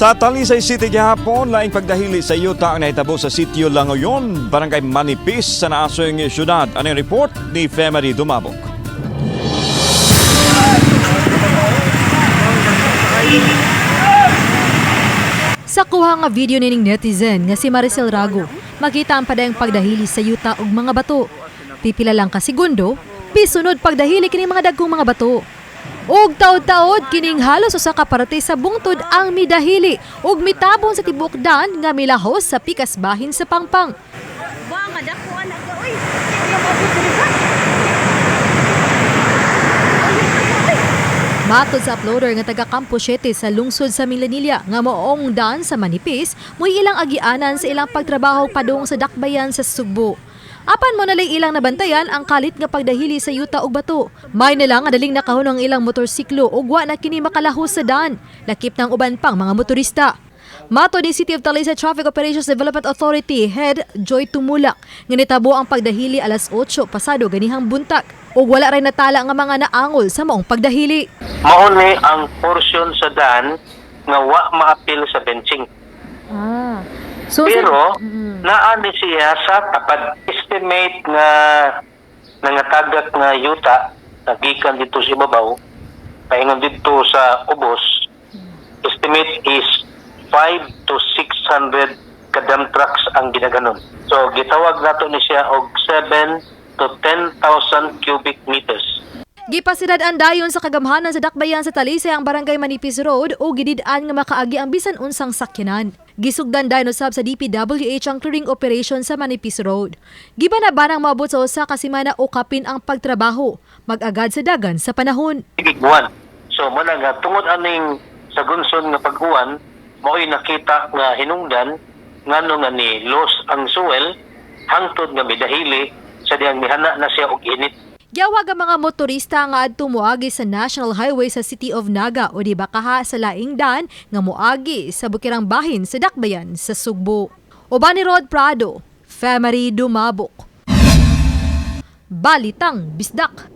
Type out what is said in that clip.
Sa Talisay City gihapon, laing pagdahili sa yuta ang nahitabo sa sitio Langoyon, Barangay Manipis sa naasoy syudad. Ano yung report ni Femery Dumabok? Sa kuha nga video nining netizen nga si Maricel Rago, makita ang padayang pagdahili sa yuta ug mga bato. Pipila lang ka segundo, pisunod pagdahili kining mga dagkong mga bato. Ug taod-taod kining halos usa ka parte sa bungtod ang midahili ug mitabon sa tibuok dan nga milahos sa pikas bahin sa pangpang. Buang ka dako anak ka oy. Matod sa uploader nga taga Campo 7 sa lungsod sa Milanilla nga moong daan sa Manipis, mo'y ilang agianan sa ilang pagtrabaho padung sa dakbayan sa Sugbo. Apan mo nalay ilang nabantayan ang kalit nga pagdahili sa yuta ug bato. May nila nga daling nakahon ang ilang motorsiklo ug wa na kini makalahos sa daan, lakip ng uban pang mga motorista. Mato ni City of Talisay Traffic Operations Development Authority Head Joy Tumulak nga nitabo ang pagdahili alas 8 pasado ganihang buntag ug wala ray natala nga mga naangol sa maong pagdahili. Mao ni ang portion sa daan nga wa maapil sa benching. Ah. So, Pero naa ni siya sa tapad. Estimate nga nangatagak nga yuta na gikan dito sa ibabaw paingon dito sa ubos, estimate is 5 to 600 kadam trucks ang ginaganon. So gitawag nato ni siya og 7 to 10,000 cubic meters. Gipasiradaan dayon sa kagamhanan sa dakbayan sa Talisay ang Barangay Manipis Road o gidid-an nga makaagi ang bisan unsang sakyanan. Gisugdan dayon usab sa DPWH ang clearing operation sa Manipis Road. Giba na ba nang maabot sa usa ka semana o kapin ang pagtrabaho, mag-agad sa dagan sa panahon. Buwan. So mo na nga tungod aning sa gunson nga pag-uwan, mao'y nakita nga hinungdan ngano nga ni los ang suwel hangtod nga midahili sa diyang mihana na siya og init. Giawhag ang mga motorista nga adto moagi sa National Highway sa City of Naga o di ba kaha sa laing daan nga moagi sa bukirang bahin sa Dakbayan sa Sugbo. Uban ni Rod Prado, Femery Dumabok. Balitang Bisdak.